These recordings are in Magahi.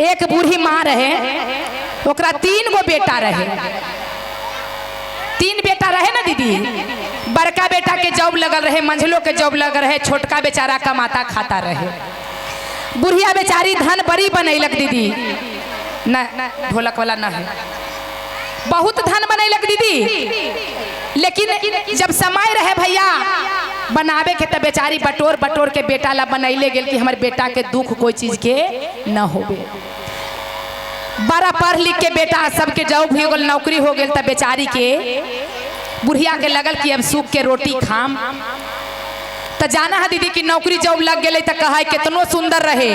एक बूढ़ी माँ रहे, ओकरा तीन गो बेटा रहे। तीन बेटा रहे ना दीदी। बड़का बेटा के जॉब लगल रहे, मंझलो के जॉब लगल रहे, छोटका बेचारा कमाता खाता रहे। बुढ़िया बेचारी धन बड़ी बनैलक दीदी, न ढोलक वाला न है, बहुत धन बनैलक दीदी। लेकिन जब समय रहे भैया बनावे के, तब बेचारी बटोर बटोर के बेटा ला बनैले गेल कि हमर बेटा के दुख कोई चीज के न होबे। बड़ा पढ़ लिख के बेटा सबके जॉब हो गेल, नौकरी हो गेल, तब बेचारी के बुढ़िया के लगल कि अब सूख के रोटी खाम। तो जाना है दीदी कि नौकरी जॉब लग गई तो कहा कितनो सुंदर रहे,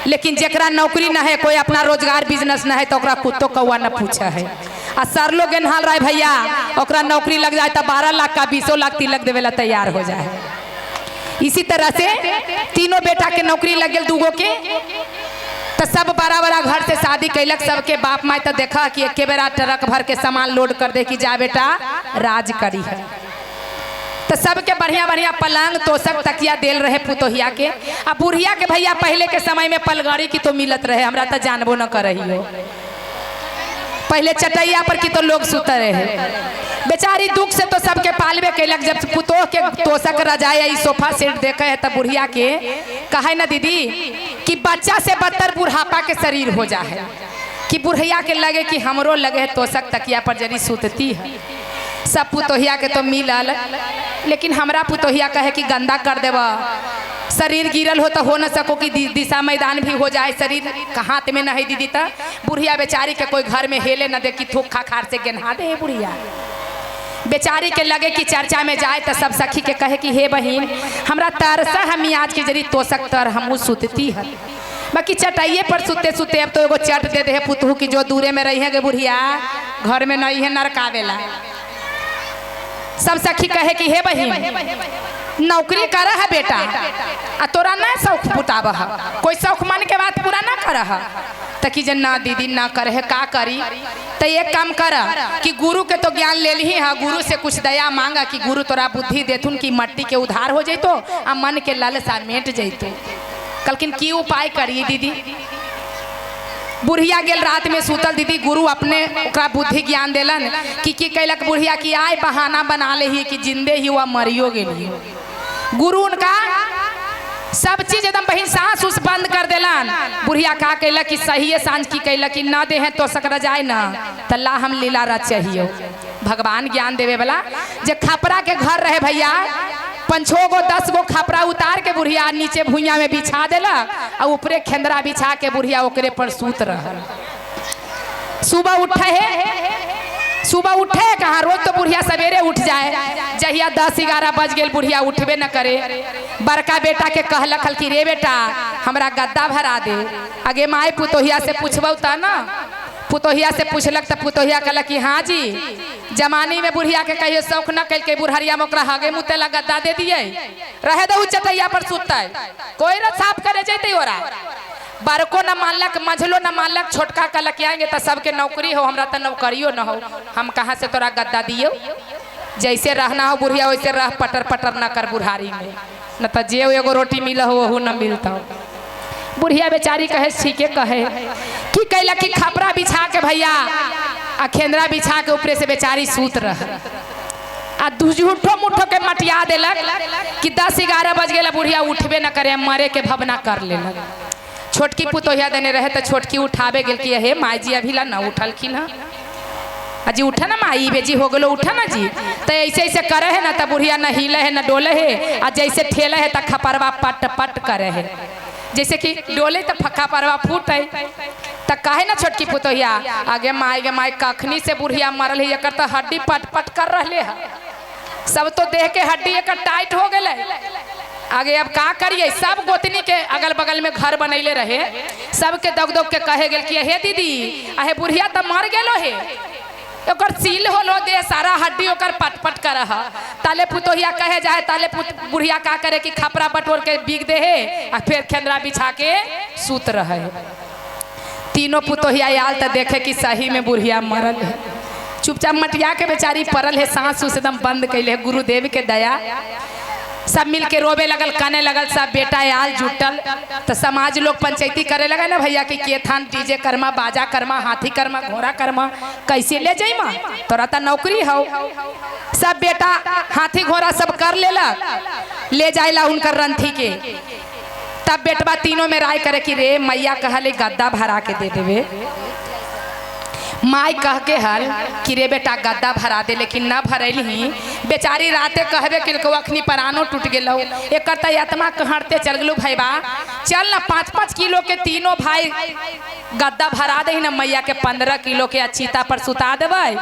लेकिन जेकरा नौकरी न है, कोई अपना रोजगार बिजनेस न है, तो ओकरा कुत्तो कौआ न पूछा है। आ सर लोग गेनहाल रहे भैया, ओकरा नौकरी लग जाए तो 12 लाख का 20 लाख तिलक देवे ला तैयार हो जाए। इसी तरह से तीनों बेटा के नौकरी लग गेल, दूगो के तो सब बड़ा बड़ा घर से शादी कैलक। सबके बाप माई तो देखा कि एके बेरा ट्रक भर के सामान लोड कर दे कि जा बेटा राज करी है। तो सबके बढ़िया बढ़िया पलंग तोशक तकिया देल रहे पुतोहिया के। आ बुढ़िया के भैया पहले के समय में पलगड़ी की तो मिलत रहे, हमरा तो जानबो न कर रही हो। पहले चटैया पर की तो लोग सुत रहे। बेचारी दुख से तो सबके पालबे कैलक। जब पुतोह के तोशक रजाई ई सोफा सेट देखे है तब बुढ़िया के कहे ना दीदी कि बच्चा से बदतर बुढ़ापा के शरीर हो जाए, कि बुढ़िया के लगे कि हमरो लगे है तोशक तकिया पर जरी सुतती है। सब पुतोहिया के तो मिलल, लेकिन हमरा पुतोहिया कहे कि गंदा कर देव, शरीर गिरल हो तो हो न सको कि दिशा मैदान भी हो जाए, शरीर हाथ में न है दीदी। त बुढ़िया बेचारी के कोई घर में हेले न दे कि थूक खा खार से गेन्हा दे। बुढ़िया बेचारी के लगे कि चर्चा में जाए तो सब सखी के कहे कि हे बहिन हमरा तरसा हम आज के जरी तोशक तर हमू सुतती है, बाकी चटाइए पर सुते सुते अब तो एगो चट दे दे पुतहू की जो दूरे में रही है गे बुढ़िया, घर में नहीं है नरकावेला। सब सखी कहे कि हे बहिन नौकरी कर है बेटा आ तोरा ना शौक पुताब है, कोई शौक मन के बात पूरा ना कर है। त कि जे ना दीदी ना करे है का करी, तो एक काम कर कि गुरु के तो ज्ञान ले ली है, गुरु से कुछ दया मांगा कि गुरु तोरा बुद्धि देथुन कि मट्टी के उधार हो जैतो आ मन के लालसा मेट जैतो। कलकिन की उपाय करिए दीदी। बुढ़िया गेल रात में सुतल दीदी, गुरु अपने ओकरा बुद्धि ज्ञान देलन कि की कैलक बुढ़िया कि आय बहाना बना ले ही कि जिंदे ही हुआ मरियो गेली। गुरु उनका सब चीज एकदम बहिन सांस उस बंद कर देलन। बुढ़िया का कैलक कि सही है सांझ की कैलक कि ना दे है तो सकरा जाए ना तल्ला हम लीला रच चाहिए। भगवान ज्ञान देवे वाला जे खपरा के घर रहे भैया, 5-6 गो 10 गो खपरा उतार के बुढ़िया नीचे भुइया में बिछा देलक आ ऊपरे खेंदरा बिछा के बुढ़िया ओकरे पर सूत रहल। सुबह उठे है, सुबह उठे कहाँ, रोज तो बुढ़िया सवेरे उठ जाए, जहिया 10-11 बज गेल बुढ़िया उठबे न करे। बड़का बेटा के कहलक हल कि रे बेटा हमरा गद्दा भरा दे। आगे माय पुतोहिया से पूछबौ त ना, पुतोहिया से पूछलक त पुतोहिया कहलक कि हाँ जी जमानी में बुढ़िया के कहियो शौक न कल बुढ़िया में ओकरा हगे मुते ला गद्दा दे दिए, रहे दू चटैया पर सुतते, कोई रत साफ करे जैते ओरा। बड़को न मानलक, मझलो न मानलक, छोटका कहलक आएंगे तो सबके नौकरी हो, हमरा तो नौकरियो न हो, हम कहाँ से तोरा गद्दा दियो। जैसे रहना हो बुढ़िया वैसे रह, पटर पटर न कर बुढ़ारी में, न तो जे एगो रोटी मिल हो वहू न मिलता। बुढ़िया बेचारी कहे ठीके कहे कि कैलक कि खपरा बिछा के भैया आ खेंदरा बिछा के ऊपरे से बेचारी सूत रह आ झूठो मुठो के मटिया देलक कि 10-11 बज गेल बुढ़िया उठबे न करे, मरे के भवना कर लेलक। छोटकी पुतोहिया देने रहे तो छोटकी उठावे गेल कि हे माई जी अभी ला न उठलखिन हँ, अजी उठा ना माई बेजी हो गलो उठा ना जी। तो ऐसे ऐसे करे है ना तब बुढ़िया न हिले है न डोले है, आ जैसे ठेले है त खपरवा पट पट करे है, जैसे कि डोले तो फक्का परवा फूट है। त काहे ना छोटकी पुतोहिया आगे माई गे माई कखनी से बुढ़िया मरल है, एकर तो हड्डी पट पट कर रहे है, सब तो देह के हड्डी एकर टाइट हो गेलै। आगे अब का करिए, सब गोतनी के अगल बगल में घर बनैले रहे, सबके दौग दौग के कहे गेल कि हे दीदी अहे बुढ़िया तो मर गेलो हे, ओकर सील होलो दे सारा हड्डी ओकर पट पट कर है। ताले पुतोहिया कहे जाए ताले बुढ़िया का करे कि खपरा बटोर के बीग दे है आ फिर खेंदरा बिछा के सूत रहे। तीनों पुतोहिया आयल तो देखे कि सही में बुढ़िया मरल है, चुपचाप मटिया के बेचारी पड़ल है, सांस उस एकदम बंद कैले है। गुरुदेव के दया सब मिल के रोवे लगल, कने लगल, सब बेटा आयल जुटल। तो समाज लोग पंचायती करे लगा ना भैया कि के थान डीजे कर्मा, बाजा कर्मा, हाथी कर्मा, घोड़ा कर्मा, कैसे ले जाइमा, तोरा तो नौकरी हो। सब बेटा हाथी घोड़ा सब कर लेलक, ले जाइला उनकर रंथी के। तब बेटवा तीनों में राय करे कि रे मैया कहले गद्दा भरा के दे देवे। माई कह के हल कि रे बेटा गद्दा भरा दे, लेकिन ना भरैली। बेचारी राते कहबे कि अखनी परानो टूट गेलौ, एकर त आत्मा कहरते चल गेलौ। भैबा चल ना 5-5 किलो के तीनों भाई गद्दा भरा दे ना मैया के, 15 किलो के चीता पर सुता देबै,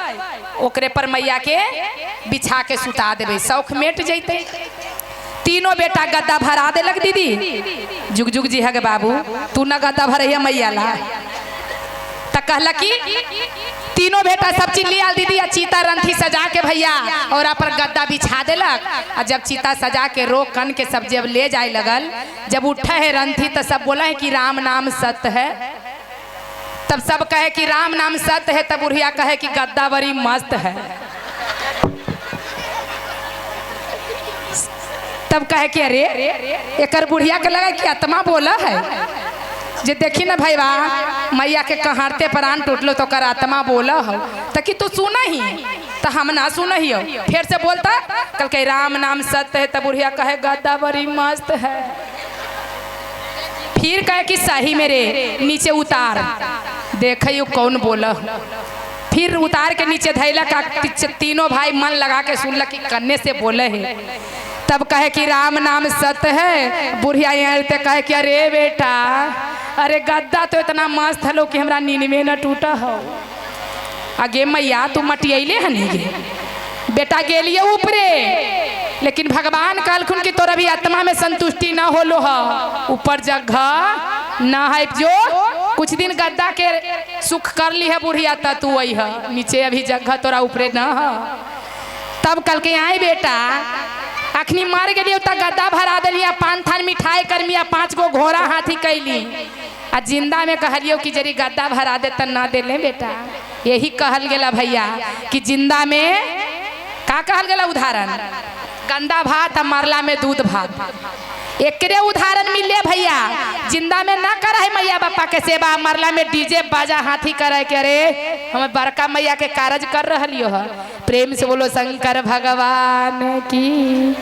ओकरे पर मैया के बिछा के सुता देबै, शौख मेट जैते। तीनों बेटा गद्दा भरा देलक। दीदी जुग जुग जी हगे बाबू, तू ना गद्दा भरैया मैया ला। त कहला कि तीनों बेटा सब चीज लिया दीदी, आ चीता रंथी सजा के भैया और पर गद्दा बिछा देलक। आ जब चीता सजा के रो कन के सब जब ले जाए लगल, जब उठा है रंथी तो सब बोला है कि राम नाम सत्य है। तब सब कहे कि राम नाम सत्य है, तब बुढ़िया कहे कि गद्दा बड़ी मस्त है। तब कहे कि अरे एकर बुढ़िया के लगा कि आत्मा बोला है, जे देखी ना भाई वाह मैया के कहारते प्राण टूटलो तो कर आत्मा बोला हो, त कि तू सुना ही, तो हम ना सुन ही हो। फिर से बोलता कल के राम नाम सत्य है, तब बुढ़िया कहे गद्दा बड़ी मस्त है। फिर कहे कि सही मेरे नीचे उतार, देख कौन बोला। फिर उतार के नीचे धैला का तीनों भाई मन लगा के सुनल कि कन्ने से बोले है। तब कहे कि राम नाम सत्य है। बुढ़िया यहाँ कहे कि अरे बेटा, अरे गद्दा तो इतना मस्त हलो कि हमरा नींद में न टूटा हो। आगे मैया तू मटियले हनी गे, बेटा गेलिए ऊपरे, लेकिन भगवान कहलखुन कि तोरा भी आत्मा में संतुष्टि न होलो ह, ऊपर जगह न है, जो कुछ दिन गद्दा के सुख कर ली है बुढ़िया त तू वही है, नीचे अभी जगह तोरा ऊपरे न है। तब कल के आई बेटा अखनी मर गेलिए त गद्दा भरा देलिया, 5 थान मिठाई करमिया, 5 गो घोड़ा हाथी कैली, आ जिंदा में कहलियो कि जरी गद्दा भरा दे त ना देले बेटा। यही कहल गेला भैया कि जिंदा में का कहल गेला उदाहरण, गंदा भात आ मरला में दूध भात। एकरे उदाहरण मिले भैया, जिंदा में ना करे है मैया बापा के सेवा, मरला में डीजे बाजा हाथी करे के अरे हम बड़का मैया के कारज कर रही हो। प्रेम से बोलो शंकर भगवान की।